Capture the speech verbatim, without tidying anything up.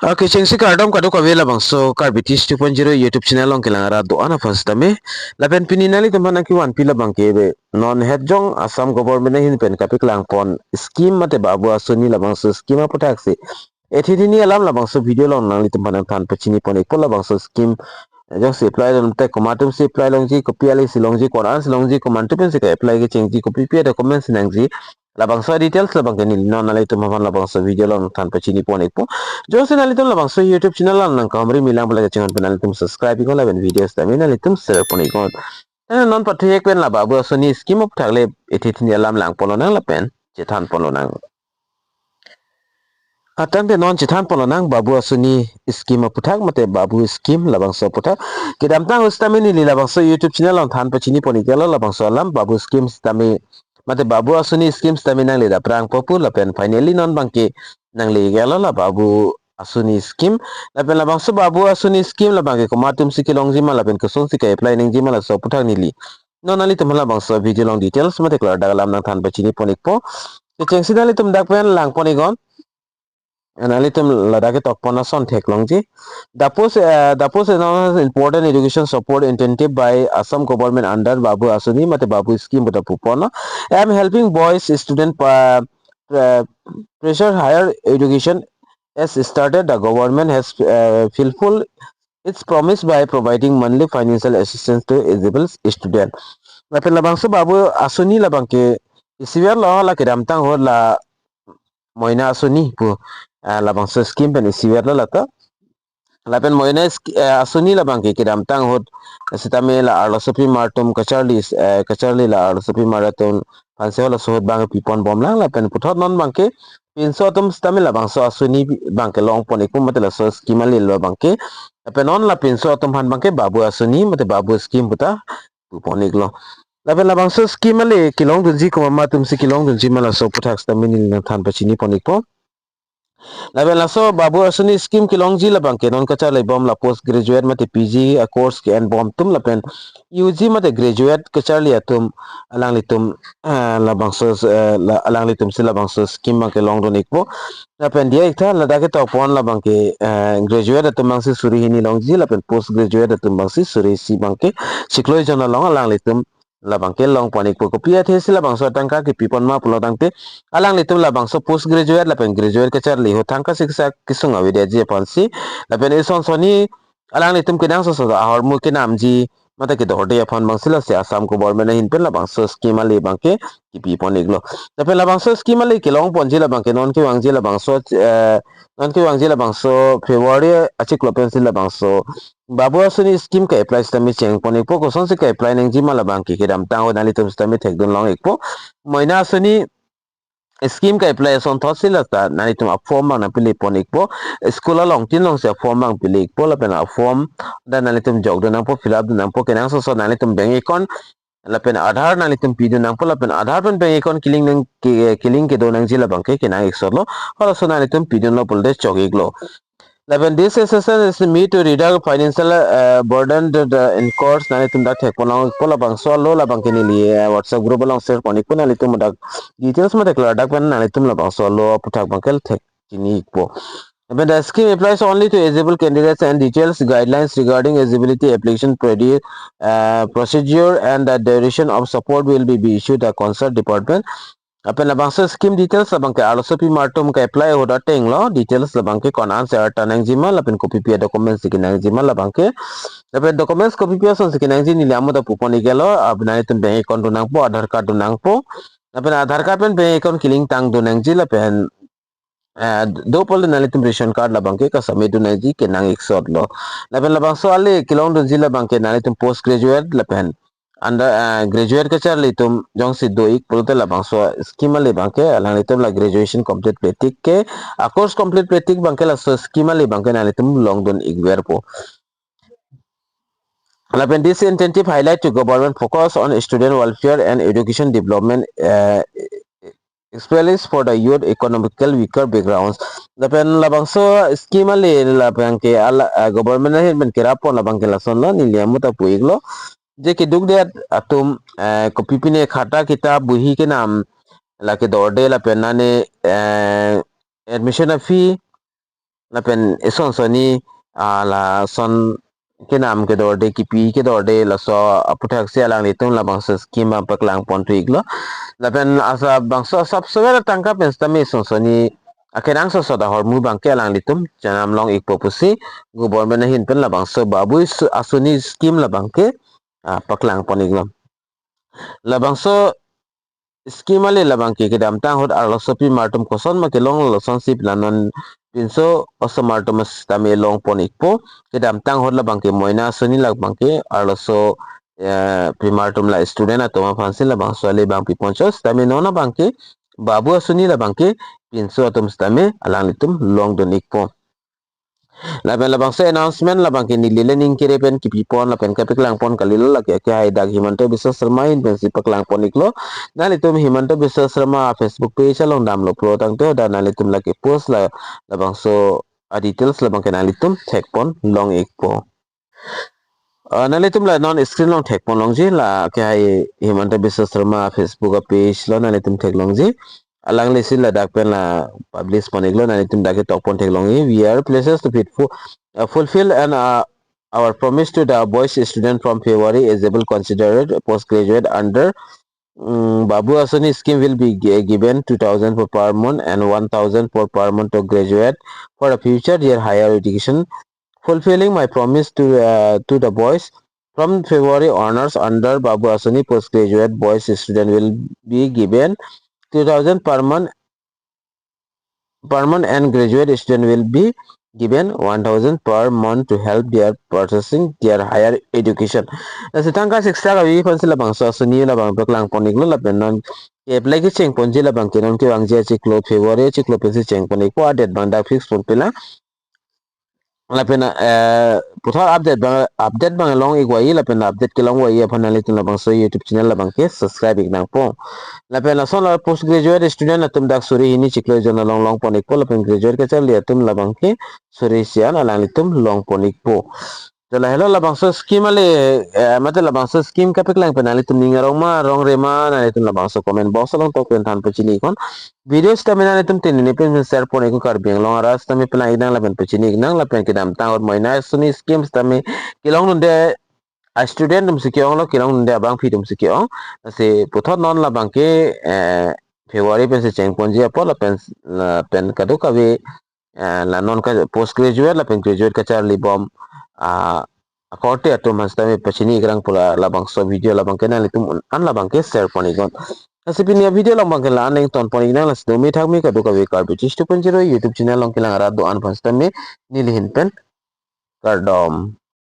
Okay, chengsi kardom kadokave labangso Karbi Teach two point zero YouTube channel along kelang arat do-an aphan sitame. Lapen pini nanglitum aphan nangkevanpi labangke be non het jong Assam government ahin pen kapaklang pon scheme mate Babu Asuni labangso scheme aputhaksi. Ethe thini alam labangso video along nanglitum aphan nangthan pachini pon ikpo labangso scheme jongsi apply dun te komat atumsi apply longji, kopi ale si longji, ko-an si longji, komat atum pensi ka-apply kechengji, kopi pi a-documents nangji. Labangso details labangke neli non nanglitum aphan labangso video along than pachini pon ikpo. Jongsi nanglitum labangso YouTube channel along nangkahumri milang pala kachinghon pen nanglitum subscribe iknon lapen videos tame nanglitum share pon iknon. Tangte non pathek pen la Babu Asuni scheme aphuthak le ethe thini alam lang ponlonang lapen chethan ponlonang. Atangte non chethan ponlonang Babu Asuni scheme aphuthak mate Babu scheme labangso aphuthak. Kedamtang ahut sitame neli labangso YouTube channel along than pachini pon iklo labangso alam Babu scheme sitame mate Babu Asuni scheme sitame nangle daprang po pu lapen finally non abangke nangle iklo la Babu Asuni scheme. Lapen labangso Babu Asuni scheme labangke komat atumsi kelongji ma lapen kosonsi ka-apply nangji ma laso aphuthak neli non nanglitum aphan labangso video along details mate klardak alam nangthan pachini pon ikpo. Kechengsi nanglitum dak pen lang pon iknon. Nanglitum ladak ketok pon ason theklongji. The post, uh, the post announced important education support incentive by Assam government under Babu Asuni mate Babu scheme puta pu ponlo. Am helping boys student pa, uh, pressure higher education as started. The government has, uh, fulfilled its promise by providing monthly financial assistance to eligible student. Lapen labangso Babu Asuni labangke isiverlo, la kedamtang ahut la Moina Asuni pu, ah, labangso scheme pen isiverlo lata. Lapen Moina sk-, eh, Asuni labangke kedamtang ahut sitame la arlosopimar atum kacharli, eh, kacharli la arlosopimar atum aphansi halaso ahut abang pipon bomlang lapen puthot non abangke pinso atum sitame labangso Asuni abangke long pon ikpo mate laso scheme alelo abangke. Lapen non la pinso atum aphan abangke Babu Asuni mate Babu scheme puta pu pon iklo. Lapen labangso scheme ale kelongdunji komat atumsi kelongdunji ma laso aphuthak sitame neli nangthan pachini pon ikpo. Lapen laso Babu Asuni scheme kelongji labangke non kacharli bom la post graduate mate P G a-course ke-en bom atum lapen U G mate graduate kacharli atum alanglitum, eh, labangso, eh, la, alanglitumsi labangso scheme abangke longdun ikpo. Lapen diya iktha ladak ketok pon labangke, eh, graduate atum abangsi suri hini longji lapen post graduate atum abangsi suri isi abangke chiklo jon along alanglitum labangke long pon ikpo. Kopi athesi labangso atangka kepi pon ma pulo tangte alanglitum labangso post graduate lapen graduate kacharli ahut thangka siksa kesung avedetji aphansi lapen ison sonni alanglitum kenangsot ahormu kenamji mate kedorde aphan abangsi lasi Assam government ahin pen labangso scheme ale abangke kepi pon iklo. Lapen labangso scheme ale kelong ponji labangke non kevangji labangso, eh, non kevangji labangso February achiklo pensi labangso Babu Asuni scheme ka-apply sitame cheng pon ikpo, kosonsi ka-apply nangji ma labangke kedamtang ahut nanglitum sitame thekdun long ikpo. Moina Asuni scheme ka-apply asonthotsi lata nanglitum a-form abang nangpili pon ikpo, school along tin alongsi a-form abang pili ikpo lapen a-form dak nanglitum jokdun nangpo, fill up dun nangpo, kenangsot nanglitum bank account lapen Aadhaar nanglitum pidun nangpo lapen Aadhaar pen bank account kelink nang ke-, kelink kedo nangji labangke kenang iksotlo, halaso nanglitum pidunlo pulote chok iklo. Lapen this assistance is meant to reduce financial, uh, burden to the incurred. Nanglitum dak thek pon long ikpo, labangso alo labangke neli, uh, WhatsApp group along share pon ikpo, nanglitum dak details mate klardak pen nanglitum labangso alo aphuthak abangke thek chini ikpo. Lapen the scheme applies only to eligible candidates and details guidelines regarding eligibility, application produ-, uh, procedure and the duration of support will be, be issued the concerned department. Lapen labangso scheme details labangke arlosopimar atum ka-apply ahut atenglo, details labangke ko-an si arta nangji ma lapen kopi pi a-documents si kenangji ma labangke. Lapen documents kopi pi asonsi kenangji neli amuta pu pon iklo, ah, nanglitum bank account dun nangpo, Aadhaar card dun nangpo. Lapen Aadhaar card pen bank account kelink tangdun nangji lapen, eh, do pulote nanglitum ration card labangke ka-submit dun nangji kenang iksotlo. Lapen labangso ale kelongdunji labangke nanglitum post graduate lapen under, eh, graduate kacharli atum jongsi do ik pulote labangso scheme ale abangke alanglitum la graduation complete petik ke, a-course complete petik abangke laso scheme ale abangke nanglitum longdun ikverpo. Lapen this incentive highlight to government focus on student welfare and education development, eh, especially for the youth economical weaker backgrounds. Lapen labangso scheme ale labangke ala, ah, government ahin pen kerap pon labangke lasonlo, neli amuta pu iklo. Je kedukdet atum, eh, kopi pine khata kitab bohi kenam la kedorde lapen nane, eh, admission a-fee lapen eson soni, ah, lason kenam kedorde, kipi kedorde, laso aputhaksi alanglitum labangso scheme abang paklang pon thu iklo. Lapen asa bangso asap sober atangka pen sitame eson soni akenangsot ahormu abangke alanglitum chenam long ikpo pusi government ahin pen labangso Babu Su-, Asuni scheme labangke, ah, paklang pon iklo. Labangso scheme ale labangke kedamtang ahut arloso pimartum koson ma kelong, lason si la non pinso osomartum sitame long pon ikpo. Kedamtang ahut labangke Moina Asuni labangke arloso, eh, pimartum la student atum aphansi labangso ale abang pi ponchot, sitame non abangke Babu Asuni labangke pinso atum sitame alanglitum longdun ikpo. Lapen labangso announcement labangke neli le ning kere pen kipi pon lapen kapaklang pon kalilo, lake akehai dak Himanta Biswa Sarma ahin pensi paklang pon iklo. Nanglitum Himanta Biswa Sarma Facebook page along damlo pulo tangte hadak nanglitum lake post la labangso a details labangke nanglitum thek pon long ikpo. Ah, nanglitum la non screen along thek pon longji, la akehai Himanta Biswa Sarma Facebook a page lo, nanglitum thek longji. Alangli si ladak pen la publish pon iklo, nanglitum dak ketok pon thek longji. We are pleased to fit fu-, uh, fulfill and, uh, our promise to the boys student from February eligible considered postgraduate under, mm, Babu Asuni scheme will be gi-, given two thousand for per month and one thousand for per month to graduate for a future their higher education. Fulfilling my promise to, uh, to the boys, from February onwards under Babu Asuni postgraduate boys student will be given two thousand per month, per month and graduate student will be given one thousand per month to help their purchasing their higher education. Lasi tangka six lakh avi aphansi labangso asuni labang paklang pon iklo, lapen non ke-apply kecheng ponji labangke non kevangji achiklo February achiklo pensi cheng pon ikpo, a date abang dak fix pon pelang. Lapen, eh, puthot update abang, update abang long ik vai, lapen update kelong vai aphan nanglitum labangso YouTube channel labangke subscribe ik nangpo. Lapen lason la postgraduate student atum dak suri hini chiklo jon along long pon ikpo, lapen graduate kacharli atum labangke suri isi an alanglitum long pon ikpo. Jala helo labangso scheme ale, eh, mate labangso scheme kapaklang pen nanglitum ning arong ma, rong re ma, nanglitum labangso comment box along tok pen than pachini iknon. Video sitame nanglitum tin ni pen share pon iknon, Karbi Anglong arat sitame plang ik nang lapen pachini ik nang, lapen kedamtang ahut Moina Asuni scheme sitame kelongdunde a student atum si ke-ong lo, kelongdunde abangpi atum si ke-ong. Lasi puthot non labangke, eh, February pensi cheng ponji apot lapen, lapen kadokave, eh, la non ka postgraduate lapen graduate kacharli bom, ah, akorte atum aphan sitame pachini ik nang pu la labangso video labangke nanglitum un-an labangke share pon iknon. Lasi pini avideo labangke la-an ning ton pon ik nang, lasi domi thakmi kadokave Karbi Teach two point zero YouTube channel along kelang arat do-an aphan sitame neli ahin pen kardom.